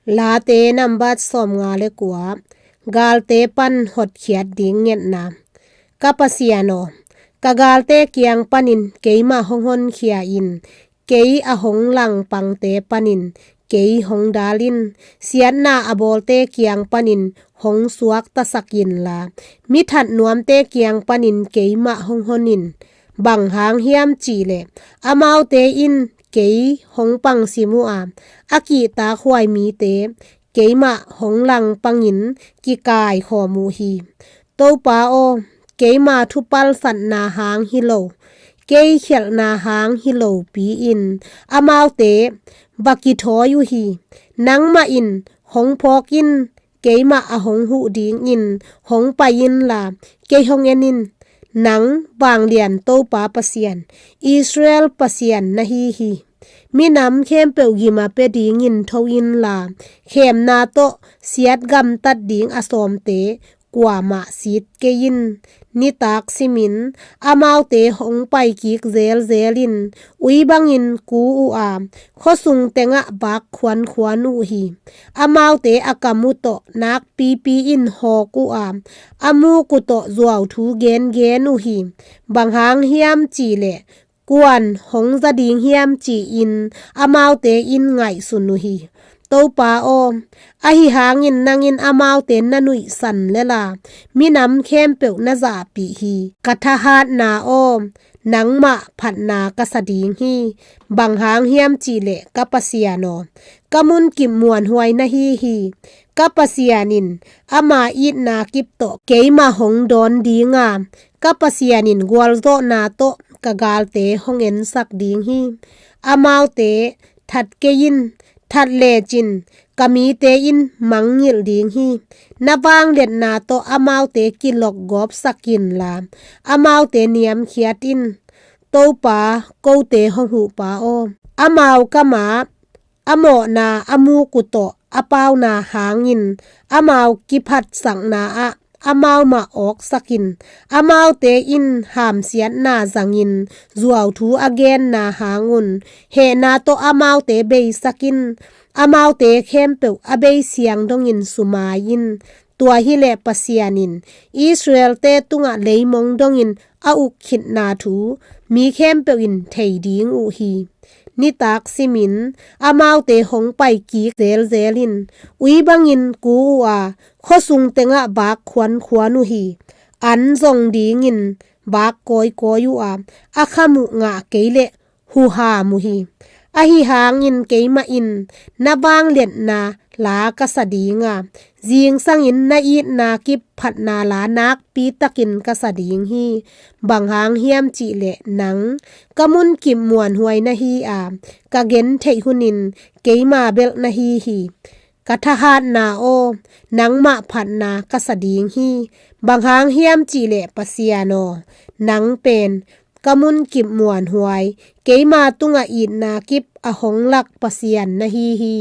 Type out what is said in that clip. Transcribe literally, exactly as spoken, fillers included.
Late nambat sawmnga le kua. Galte pan hotkhiat ding ngetna. Ka Pasian aw, ka galte kiang panin keimah hong honkhia in, kei a hong langpangte panin kei hong dal in, siatna a bawlte kiang panin hong suaktasak inla, mi that nuamte kiang panin keimah hong hon in. Bang hang hiam cihleh, amaute in kei hong pangsim uh a, a kihtak huai mite keimah hong langpangin kikaikhawm uh hi. Topa aw, keima thupalsatna hang hi lo, kei khialhna hang hi lopi-in amaute va kithawi uh hi. Nangmah in hong phawk in, keimah a hong huh dingin hong pai inla, kei hong en in. Nang vanglian Topa Pasian, Israel Pasian na hi hi. Minam khempeuh gim a pia dingin tho inla, khemna tawh siat gamtat ding a sawmte kuamah sit kei in. Nitak simin amaute hong paikik zelzel in, ui bangin ku uh a, khuasung tengah vak khuankhuan uh hi. Amaute a kam uh tawh nakpipi in hawk uh a, a muk uh tawh zuauthu gengen uh hi. Bang hang hiam cihleh, kuan hong za ding hiam ci-in amaute in ngaihsun uh hi. Topa aw, ahi hangin nangin amaute na nuihsan lela, minam khempeuh na zahpih hi. Ka thahatna aw, nangmah phatna ka sa ding hi. Bang hang hiam cihleh, ka Pasian aw, ka munkip muanhuai na hi hi. Ka Pasian in ama itna kip tawh keimah hong dawn ding a, ka Pasian in gualzawhna tawh ka galte hong ensak ding hi. Amaute that kei in, that lecin ka mite in mangngilh ding hi. Na vangliatna tawh amaute kilokgawpsak inla, amaute niamkhiat in. Topa, kote hong huhpa aw, amau kamah a mawhna a muk uh tawh a pauna hangin amau kiphatsakna ah amau mah awksak in. Amaute in hamsiatna zangin zuauthu a genna hangun hehna tawh amaute beisak in. Amaute khempeuh a beisiang dongin sumai in. Tua hileh Pasian in Israelte tungah leimong dongin a uk khitna thu mi khempeuh in thei ding uh hi. Nitak simin amaute hong paikik zelzel in, ui bangin ku uh a, khuasung tengah vak khuankhuan uh hi. An zong dingin vak kawikawi uh a, a kham uh ngah kei leh huham uh hi. Ahi hangin keimah in na vangliatna la ka sa ding a, zingsangin na itna kip phatna la nakpitakin ka sa ding hi. Bang hang hiam cihleh nang ka munkip muanhuai na hi a, ka gentheih hunin keima belh na hi hi. Ka thahatna aw, nangmah phatna ka sa ding hi. Bang hang hiam cihleh Pasian aw, nang pen ka munkip muanhuai, keima tungah itna kip a hong lak Pasian na hi hi.